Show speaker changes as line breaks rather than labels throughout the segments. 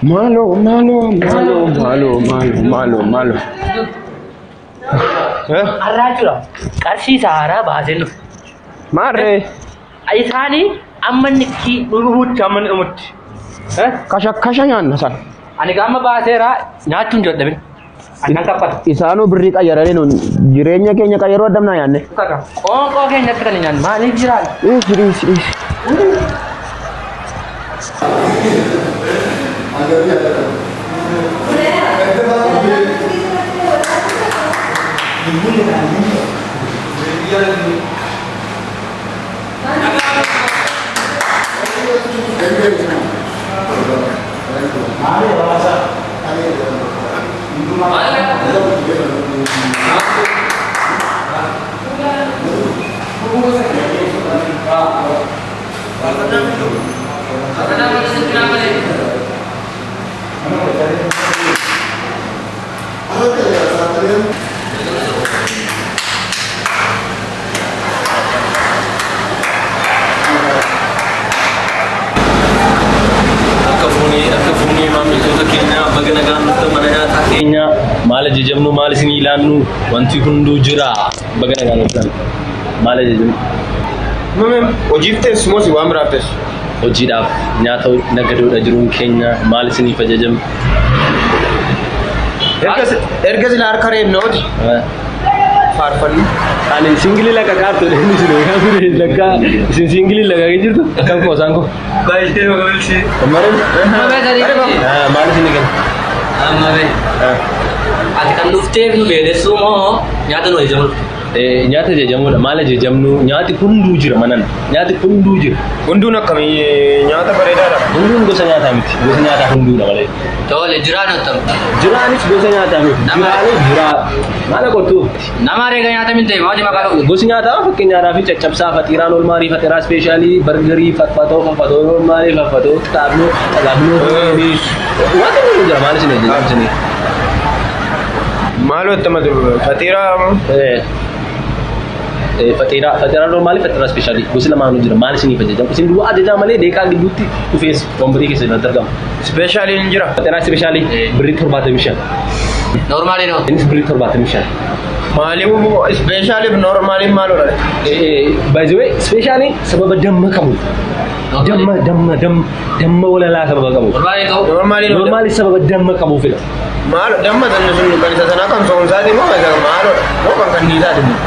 Maaloo maaloo maaloo maaloo maaloo maaloo maaloo.
Har'aa jechuudha. Qarshii saaraa baasee dhufe.
Maarree.
Isaanii amma inni dhumutti amma inni dhumutti.
Kasha kasha nyaanna sana.
Ani gaama baaseera nyaachuun jedhamin. Ani kan kaffatu.
Isaanuu birrii qayyaranii nuun jireenya keenya qayyaruu addamnaa nyaanne.
Qoonqoo keenyatti kan hin nyaanne maaliif jiraan?
Dhiisi dhiisi dhiisi.
Akka fuunee akka fuunee maamiltoota keenya baga nagaan dhuftan mana nyaataa keenya maal ajajamnu maal isin ilaannu wanti hunduu jira baga nagaan dhuftan maal ajajamnu.
Hojiif teessu moo si waan biraaf teessu?
Hojiidhaaf nyaata nagadoodha jiruun keenya maal isiniif ajajamnu.
Erga sila harka reebnooti faarfannu.
Ani singilii lakka kaartu inni isin eegaa ture lakka isin singilii lakka jirtu akkam koo isaan koo.
Baay'ee babal'isee.
Maal maal isin eegan?
Amma bee. Ati kan dhufteef nu beelessuu moo nyaata nu ajajamu dhufte?
Nyaata ajajamuudha maal ajajamnu nyaati hunduu jira manan nyaati hunduu jira.
Hunduun akkamii nyaata bareedaadha.
Hunduun gosa nyaataa miti gosa nyaataa hunduudha malee.
Tole jiraan ottam.
Jiraanis gosa nyaataa miti jiraanis jiraa maal qortu.
Nama reega nyaata min ta'e maal maqaa qabu?
Gosi nyaataa fakkeenyaadhaaf caccabsaa faxiiraa noormaalii faxiiraa ispeeshaalii bargarii faffatoo faffatoo noormaalii faffatoo xaabnoo xaabnoo waan inni jira maal isin ajajamu isinii.
Maaloo itti matu faxiiraa
Faxiiraa faxiiraa noormaalii faxiiraa ispeeshaalii gosi lamaanuu jira maal isiniif ajajamu isin duwwaa ajajaa malee deeqaa gidduutti dhufees wambarii keessa irratti argama.
Ispeeshaaliin jira.
Faxiiraa ispeeshaalii birrii 75.
Noormaaliin hoo?
Innis birrii 75.
Maaliif ispeeshaaliif noormaaliin maaloodha?
By the way, ispeeshaaliin sababa damma qabuuf. Damma damma damma damma walalaa sababa qabuuf.
Noormaaliin ta'u?
Noormaaliin
Noormaaliin sababa damma qabuufidha.
Maalo damma sanni sun kan isa sanaa kan soomsaati moo isa maaloodha? Moo kan kanniisaati moo?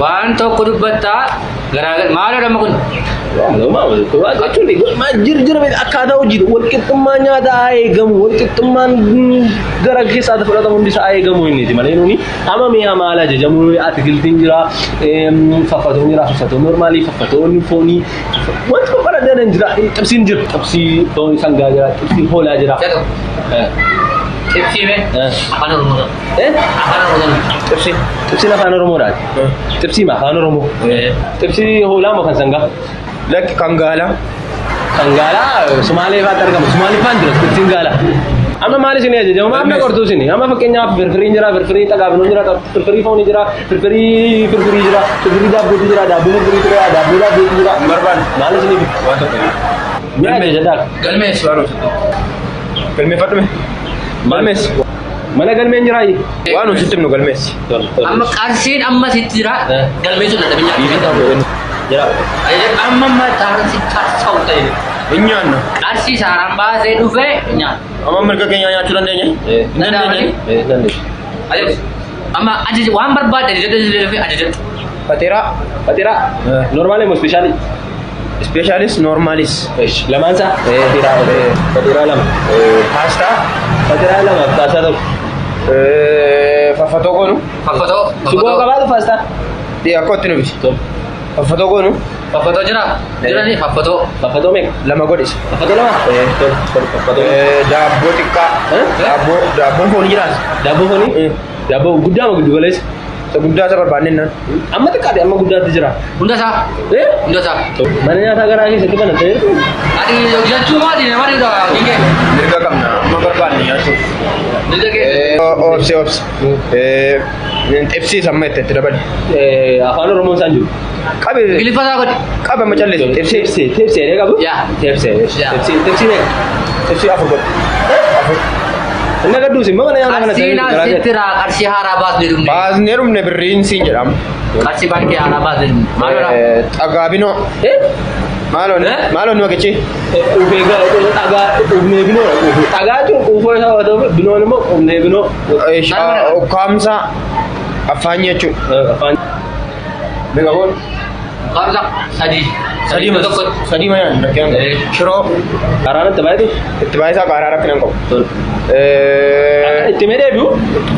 Waan tokko dubbattaa garaa maaloo damma kun?
Jira akkaataa hojii walqixxummaa nyaataa haa eegamu walqixxummaan gara keessaatti fudhatamu hundi isaa haa eegamu inni malee nuuni amma mi'a maal ajajamu atikiltiin jira faffatoon jira faffatoon noormaalii faffatoon foonii wanti kun bara dadan jira xibsiin jira xibsii foonii sangaa jira xibsii hoolaa jira.
Xibsii mee? Afaan Oromoo. Afaan Oromoo.
Xibsii.
Xibsiin afaan Oromoodhaati. Xibsii ma afaan Oromoo. Xibsii hoolaa moo kan sangaa?
Lakki kan gaalaa.
Kan gaalaa Sumaalee fa'aatti argama. Sumaalee fa'aan jira xibsiin gaalaa. Amma maal isin ajajamu? Amma qortuu isin. Amma fakkeenyaaf firfiriin jira, firfirii xagaafinoon jira, firfirii foonii jira, firfirii firfirii jira, firfirii daabbootu jira, daabboo firfirii jira, daabboo daabbootu jira.
Barbaadu.
Maal isiniif?
Waan tokko.
Mi'a ajajadaa.
Galmeessu.
Galmeeffadhu mee? Galmeessi.
Mana galmeen jiraayi?
Waan nuti sitti himnu galmeessi.
Amma qarshiin amma sitti jira galmeessuun dadhabin nyaata.
Jira.
Amma amma taarsi tarsa'u ta'e.
Hin nyaanna.
Qarshii saaraan baasee dhufee nyaata.
Amma mirga keenya nyaachuu dandeenya? Hin dandeenye.
Dandeessu.
Ajaja. Amma ajaja waan barbaadde ajajadhu ajajadhu ajajadhu.
Faxiiraa.
Faxiraa. Noormaalii moo ispeeshaalii?
Ispeeshaalis noormaalis.
Lamaan isaa? Faxiraa. Faxiraa lama.
Paastaa.
Faxiraa lama paastaa tokko.
Faffatoo goonu.
Faffatoo.
Sugoo qabaatu paastaa?
Akka itti nu biti. Faffatoo goonu.
Faffatoo jira? Jirani faffatoo.
Faffatoo meeqa?
Lama godhis.
Faffatoo lama? Faffatoo.
Daabboo xiqqaa. Daabboo daabboon foonii jiraas.
Daabboo foonii? Daabboo guddaa moo giddu galeessa?
Isa guddaa isa barbaanne naan.
Amma xiqqaate amma guddaatti jira.
Hunda isaa.
Eh?
Hunda isaa.
Mana nyaataa garaa keessatti banattee jirtu.
Ati hojjechuu maati nama dhibda hojii kee.
Mirga qabna amma barbaanne nyaachuuf.
Mirga kee.
Obsi obsi. Xibsiis amma itti dabali.
Afaan Oromoon isaan jiru.
Qabi
Ingiliffa isaa godhi.
qaba amma callisi. Xibsii
Tepsee tepsee jedhee qabu.
Yaa.
Tepsee
Yaa.
tepsee tepsii meeqa?
Xibsii afur godhi. Afur.
Inni gadduus immoo mana nyaataa kana
Qarshii asitti raa qarshii haaraa baasnee dhumne.
Baasnee dhumne birriin siin jedhama.
Qarshii baankii haaraa baasnee dhumne. Maaloo
Xagaabinoo.
Eh?
Maaloo
Eh?
maaloo nu maqachi.
Ufee dhagaa ufnee binoo dhagaa jechuun quufoo isaa yoo ta'u binoon immoo ufnee binoo.
Ukkaamsa afaan jechuudha.
Afaan
Meeqa goon?
Qaamsa sadii.
Sadii ma
tokko.
sadii ma nyaannu rakkina hin
Eh.
qabu. Shiroo
karaan itti baay'atu.
itti baay'isaa qaaraa rakkina hin qabu.
Itti mee deebi'u.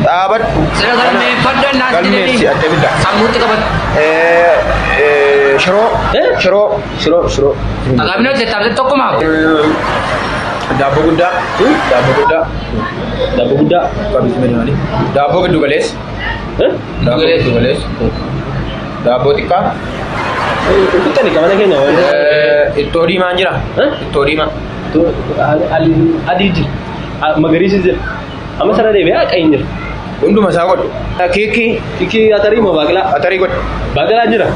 Dhaabadhu.
Sira galmeeffadhaan naas
Galmeessi adda bidda.
Sammuutti qabatu.
Shiroo
Eh?
shiroo
Shiroo shiroo.
Xagaabinoo jettaamte tokkumaa.
Daabboo guddaa. Daabboo guddaa.
Daabboo guddaa.
Daabboo giddu galeessa.
Eh?
Daabboo giddu galeessa. Daabboo xiqqaa.
Kuttani mana keenya waan.
Ittoo diimaan jira.
Eh?
Ittoo diimaa.
Adii jira. Magariisi jira. Amma sana deebi'ee qayin jira.
Hunduma isaa godhu. Kiikii
Kikii atarii moo baaqelaa?
atarii godhu.
Baaqelaa jira.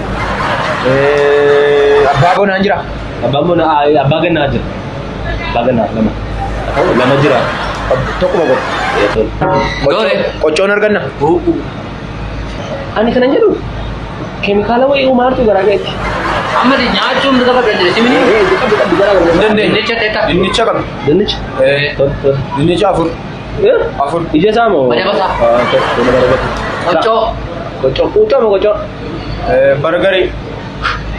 Abbaa bonaan jira.
Abbaan bona abbaa gannaa jira. Abbaa gannaa lama. Lama jira.
Tokkuma godhu.
Doore.
Qoccoon arganna.
Ani kanan jedhu keemikaala wayii uumaartu garaa ga'etti.
Amma nyaachuun mirga qabda jedhe simini.
Qabdu qabdu garaa
Hin
garaa.
dandeenye.
Dinnicha teetta.
Dinnicha qabna.
Dinnicha.
Eh.
Tol tol.
Dinnicha afur.
Eh?
Afur.
Ija isaa moo?
Madaba isaa.
Tol madaba.
Qoccoo.
Qoccoo. Quuccoo moo qoccoo?
Bargarii.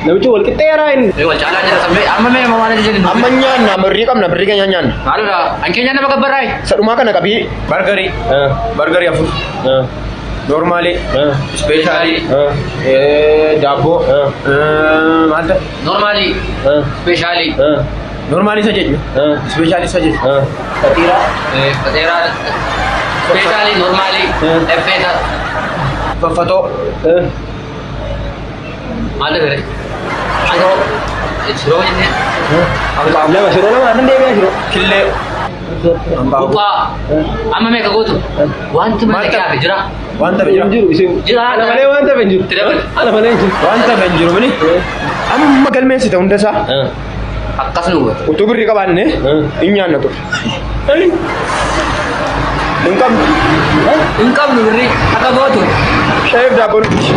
Namichi wal qixxeeraa inni.
Wal caalaa jira sammee amma mee amma waan jedhu.
Amma nyaanna birrii qabna birrii keenya nyaanna.
Maalodha? An keenya nama gabbarraay.
Sadhumaa kana qabii. Bargarii. Bargarii afur. Noormaalii. Ispeeshaalii. Daabboo. Maal ta'e?
Noormaalii. Ispeeshaalii.
Noormaalii isa jechuudha. Ispeeshaalii isa jechuudha. Faxiiraa.
Faxeeraa. Ispeeshaalii noormaalii. Effeeta.
Faffatoo.
Maal ta'e? Shiroo. Shiroo jennee.
Hanqaaquu.
Lama shiroo lama arran deebi'aa shiroo.
Killee. Hanqaaquu.
Buphaa. Amma meeqa gootu? Wanti mana
Maal ta'e?
kaafe jira.
Wanta
Hin
jira.
jiru isin.
Jira.
Ana malee waan ta'e hin jiru.
Itti dabali.
Ana malee hin jiru.
Wanta hin jiru mini. Amma galmeessite hunda isaa
Akkas nu godhe.
utuu birrii qabaanne hin nyaanna ture. Hin qabnu.
Hin qabnu birrii akka gootu.
Shaayif daabboo nuti.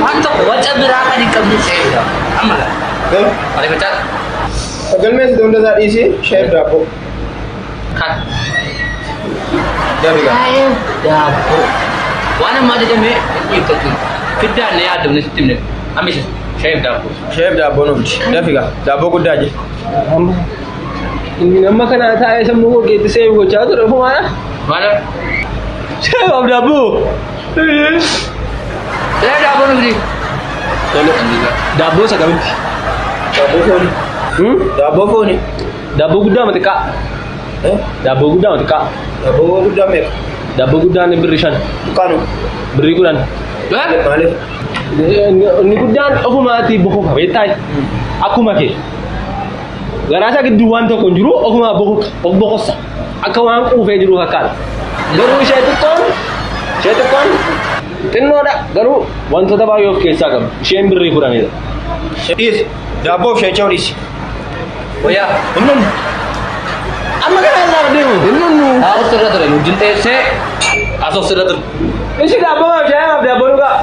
Waan tokko waca biraa kan hin qabne seera. Amma gaa. Ariifachaa.
Galmeessite hunda isaa dhiisii shaayif daabboo.
Kan.
Dabigaa.
Shaayee daabboo. Waan ammaa jedhamee dhiibbatu. Fiddaan na yaadamne sitti himne. Amma isa shaayee daabboo.
Shaayif daabboo nuti. Dafigaa. Daabboo guddaa jira.
Amma inni amma kana taa'ee sammuu koo keetti seefu gochaa ture ofumaadha.
Maal?
Shaayif daabboo.
Shaayee daabboo nuti.
Daabboo isa kamitti?
Daabboo foonii. Daabboo foonii.
Daabboo guddaa ma xiqqaa? Daabboo guddaa ma xiqqaa?
Daabboo guddaa meeqa?
Daabboo guddaan birri 5,
Xiqqaanu.
birrii 10.
Maaliif?
Inni guddaan ofumaatii bokoka beektaa? Akkuma kee. Garaa isaa gidduu waan tokko hin jiru ofumaa bokoka of bokossa. Akka waan quufee jiru fakkaata. Garuu ishee xiqqoon xinnoodha garuu wantoota baay'ee of keessaa qabdi. Isheen birrii 10dha.
Dhiisi. Daabboo fi shaayichaa dhiisi.
Wayyaa.
Hin dhumne.
Amma kana irraa deemu.
Hin dhumnu.
Taa'us irra ture. Wajjin teessee asoof irra ture.
Ishi daabboo maaf shaayii maaf daabboo dhugaa.